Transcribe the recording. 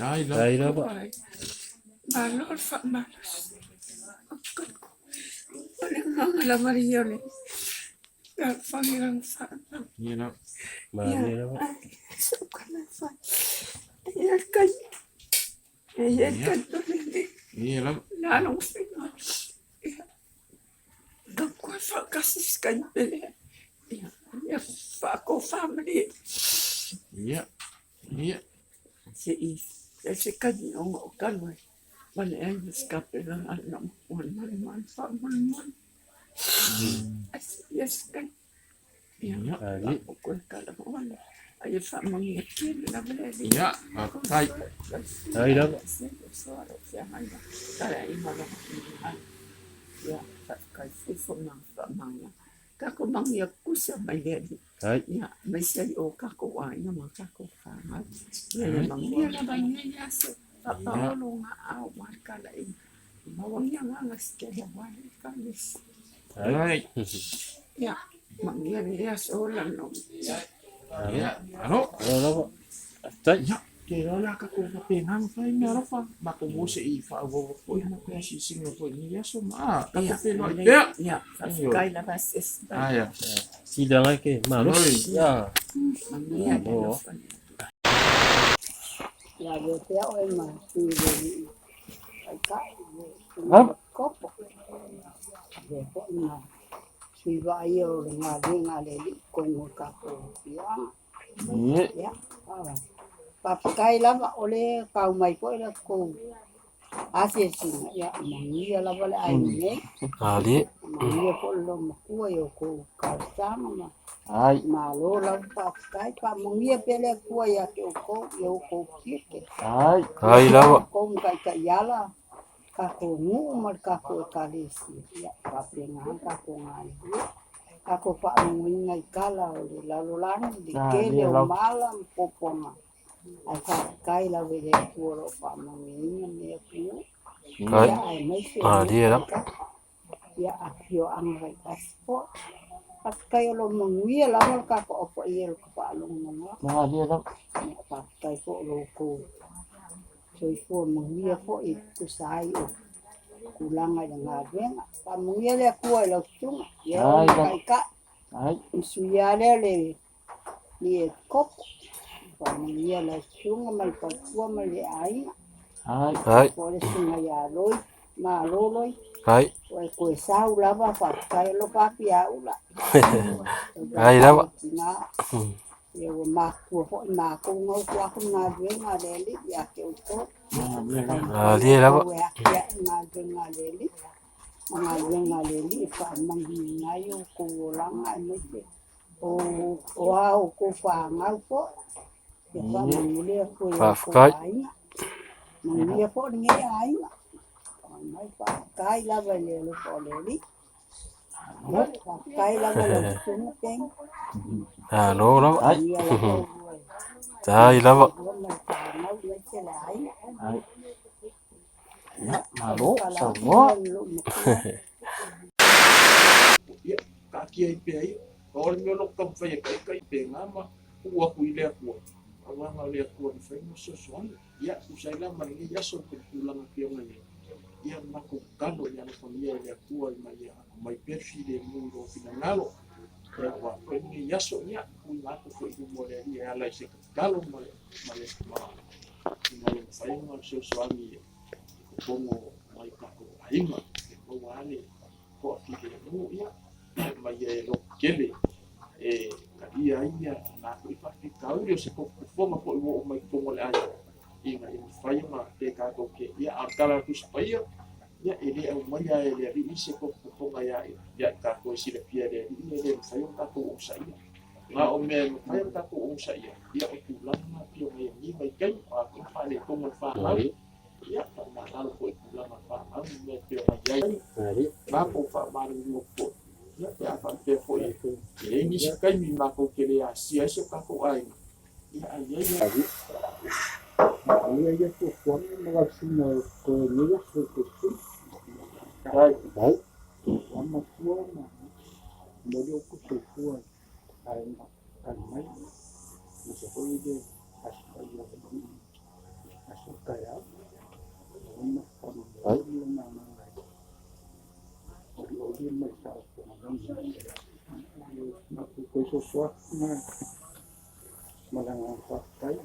Ai lava. Malie lava. Ia lava. Ia. Ia. Ia. Ia. Faafetai. Ai lava. Ai. Ai. Ia. Alo. Alo lava. Faafetai. Ia. Ke iloa la tatou faapena ona fai mea alofa. Matou o se i faaauau atu ai matou asiasiga foi i lenei aso ma a tatou feiloai pea. Aia. Sili anga ke malosi. Ia. Malo. Lava. Ia. Faafetai lava o le kau mai foi la kou asiasiga, ia manuia lava le aiga nei. Malie. Manuia foi le loomatua i o kou talosaga ma Ai. malo lava faafetai. Faamanuia pea le Atua ia te outou i o outou tiute. Ai. Ai lava. Outou ma taitaiala tatou nuu ma le tatou ekalesia, ia faapena ona tatou galulue. Tatou faalogoina i tala o le lalolagi, le tele o mala ma puapuaga, ae faafetai lava i le Atua o lo o faamanuiaina lenei atunuu. Ai. Ia aemaise o Malie nuu lava. taitasi, ia afioaga taitasi foi. Faafetai o lo o manuia lava le tatou au paia i le faalogologo atu. Malie lava. Ia faafetai foi i lo outou soifua manuia foi e tusa ai o tulaga i le galuega. Faamanuia le Atua i lau susuga, ia Ai ona lava. taitai, Ai. ma suia lea le Epikopo. Faamanuia lau susuga ma le faletua ma le aiga. Ai. Ai. Po o le susuga ia Loi, malo Loi. Ai. Ua e toe sau lava, faafetai alofa atu ia Ula. Ai lava. Tina, ia ua matutua foi matou na utu atu le galuega a le Alii ia te outou. Malie lava. Ua e atiae galuega a le Alii. Ma galuega a le Alii e faamanuiaina ai outou olaga aemaise o a outou fanau foi. Ia faamanuia le Atua i outou Faafetai. aiga. Manuia foi lenei aiga. Mai faafetai lava i le alofa o le Alii. Ia, faafetai lava i lau susuga Peni. Malo lava. Manuia lava oulua e Tai lava. lua ma le fanau aemaise le aiga. Ai. Ia, malo, Tala atu saunoa. lea i lou matua. Ia, taatia ai pea ia. O le mea o lo o taumafai e taitai pe na ma tuu atu i le Atua, auauna o le Atua e mafai ona fesoasoani. Ia, tusa ai la ma lenei aso i le tulaga e pei ona i ai, ia matou tatalo ia alofagia e le Atua ina ia aumai pea le filemu i lou finagalo. Ia, aua foi lenei aso, ia, tuuina atu foi i luma o le Alii e ala i se tatalo ma le ma le ma ina ia mafai ona fesoasoani i totonu o nai o tatou aiga e maua ai le toafilemu, ia, ma ia e lototele e talia ai ia na foi faafitauli o se tofotofoga foi ua oo mai i totonu o le aiga ina ia mafai ona pe tatou te ia a o le tala a le Tusi Paia, ia e le aumaia e le Alii se tofotofoga ia ia i tatou e silafia e le Alii e le mafai ona tatou onosaia. Na o mea e mafai ona tatou onosaia, ia o tulaga na pei ona i ai i lenei vaitaimi, o a foi ni faaletonu o le fanau, ia faamagalo foi i tulaga o le fanau ma mea e pei ona i ai. Matou faamalulu atu foi, ia pe a faapea foi e i ai nisi taimi matou te le asia ai si o tatou aiga, ia ae i ai le Manuia ia fuafuaga ma lau susuga o toe nei aso i Tutuila. Ai. Ai. Ua matua ma momoli outou soifua i aiga talu mai, aemaise foi le Aso Paia o le Aso taeao. Lagona faamomoli lona agaga e olioli ma le taotoga lagi. Matou toe soso atu ma le agaga faafetai.